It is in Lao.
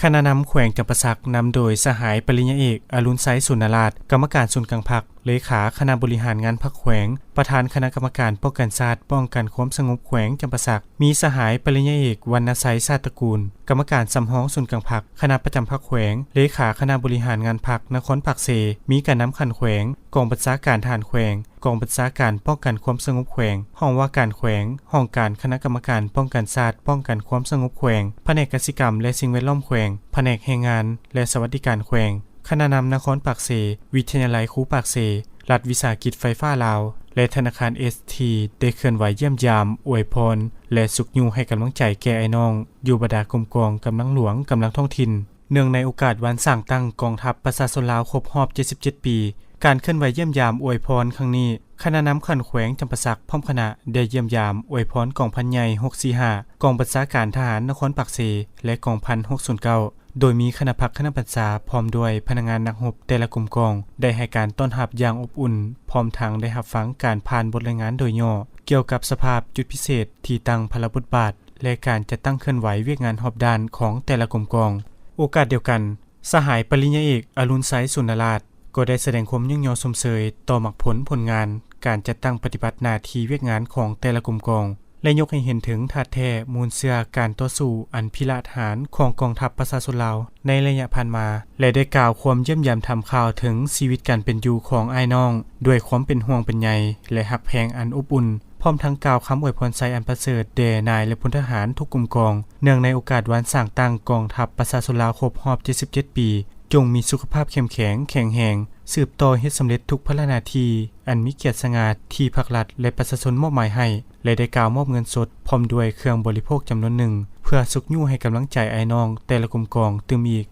ຄະນະນຳແຂວງຈຳປາສັກ ນຳໂດຍສະຫາຍປະລິນຍາເອກ ອະລຸນໄຊ ສູນນະລາດ ກຳມະການສູນກາງພັກ, ເລຂາຄະນະບໍລິຫານງານພັກແຂວງ, ປະທານຄະນະກຳມະການປ້ອງກັນຊາດ, ປ້ອງກັນຄວາມສະຫງົບແຂວງຈຳປາສັກ, ມີສະຫາຍປະລິນຍາເອກ ວັນນະໄຊ ຊາດຕະກູນ ກຳມະການສຳຮອງສູນກາງພັກ, ຄະນະປະຈຳພັກແຂວງ, ເລຂາຄະນະບໍລິຫານງານພັກນະຄອນປາກເຊ, ມີການນຳຂັ້ນແຂວງ, ກອງບັນຊາການທະຫານແຂວງ, ກອງບັນຊາການປ້ອງກັນຄວາມສະຫງົບແຂວງ, ຫ້ອງວ່າການແຂວງ, ຫ້ອງການຄະນະກຳມະການປ້ອງກັນຊາດ, ປ້ອງກັນຄວາມສະຫງົບແຂວງ, ພະແນກກະສິກຳ ແລະ ສິ່ງແວດລ້ອມແຂວງ, ພະແນກແຮງງານ ແລະ ສະຫວັດດີການແຂວງ, ຄະນະນຳນະຄອນປາກເຊ, ວິທະຍາໄລຄູປາກເຊ, ລັດວິສາຫະກິດໄຟຟ້າລາວ ແລະ ທະນາຄານ ເອສ ທີ ໄດ້ເຄື່ອນໄຫວຢ້ຽມຢາມ, ອວຍພອນ ແລະ ຊຸກຍູ້ໃຫ້ກຳລັງໃຈແກ່ອ້າຍນ້ອງ ຢູ່ບັນດາກົມກອງ, ກຳລັງຫຼວງ, ກຳລັງທ້ອງຖິ່ນ. ເນື່ອງໃນໂອກາດວັນສ້າງຕັ້ງກອງທັບປະຊາຊົນລາວຄົບຮອບເຈັດສິບເຈັດປີ, ການເຄື່ອນໄຫວຢ້ຽມຢາມອວຍພອນຄັ້ງນີ້, ຄະນະນຳຂັ້ນແຂວງຈຳປາສັກພ້ອມຄະນະໄດ້ຢ້ຽມຢາມອວຍພອນກອງພັນໃຫຍ່ຫົກສີ່ຫ້າ, ກອງບັນຊາການທະຫານນະຄອນປາກເຊ ແລະ ກອງພັນຫົກສູນເກົ້າ ໂດຍມີຄະນະພັກຄະນະບັນຊາ ພ້ອມດ້ວຍພະນັກງານນັກຮົບແຕ່ລະກົມກອງ ໄດ້ໃຫ້ການຕ້ອນຮັບຢ່າງອົບອຸ່ນ, ພ້ອມທັງໄດ້ຮັບຟັງການຜ່ານບົດລາຍງານໂດຍຫຍໍ້ ກ່ຽວກັບສະພາບຈຸດພິເສດທີ່ຕັ້ງພາລະບົດບາດ ແລະ ການຈັດຕັ້ງເຄື່ອນໄຫວວຽກງານຮອບດ້ານຂອງແຕ່ລະກົມກອງ. ໂອກາດດຽວກັນ, ສະຫາຍປະລິນຍາເອກ ອະລຸນໄຊ ສູນນະລາດ ກໍໄດ້ສະແດງຄວາມຍ້ອງຍໍຊົມເຊີຍຕໍ່ໝາກຜົນຜົນງານການຈັດຕັ້ງປະຕິບັດໜ້າທີ່ວຽກງານຂອງແຕ່ລະກົມກອງ ແລະ ຍົກໃຫ້ເຫັນເຖິງທາດແທ້ມູນເຊື້ອການຕໍ່ສູ້ອັນພິລະຫານຂອງກອງທັບປະຊາຊົນລາວໃນໄລຍະຜ່ານມາ ແລະ ໄດ້ກ່າວຄວາມຢ້ຽມຢາມຖາມຂ່າວເຖິງຊີວິດການເປັນຢູ່ຂອງອ້າຍນ້ອງ ດ້ວຍຄວາມເປັນຫ່ວງເປັນໃຍ ແລະ ຮັກແພງອັນອົບອຸ່ນ, ພ້ອມທັງກ່າວຄຳອວຍພອນໄຊອັນປະເສີດແດ່ນາຍ ແລະ ພົນທະຫານທຸກກົມກອງ ເນື່ອງໃນໂອກາດວັນສ້າງຕັ້ງກອງທັບປະຊາຊົນລາວຄົບຮອບເຈັດສິບເຈັດປີ, ຈົ່ງມີສຸຂະພາບເຂັ້ມແຂງ, ແຂງແຮງ, ສືບຕໍ່ເຮັດສຳເລັດທຸກພາລະໜ້າທີ່ອັນມີກຽດສະຫງ່າທີ່ພັກລັດ ແລະ ປະຊາຊົນມອບໝາຍໃຫ້ ແລະ ໄດ້ກ່າວມອບເງິນສົດ ພ້ອມດ້ວຍເຄື່ອງບໍລິໂພກຈຳນວນໜຶ່ງ ເພື່ອຊຸກຍູ້ໃຫ້ກຳລັງໃຈອ້າຍນ້ອງແຕ່ລະກົມກອງຕື່ມອີກ.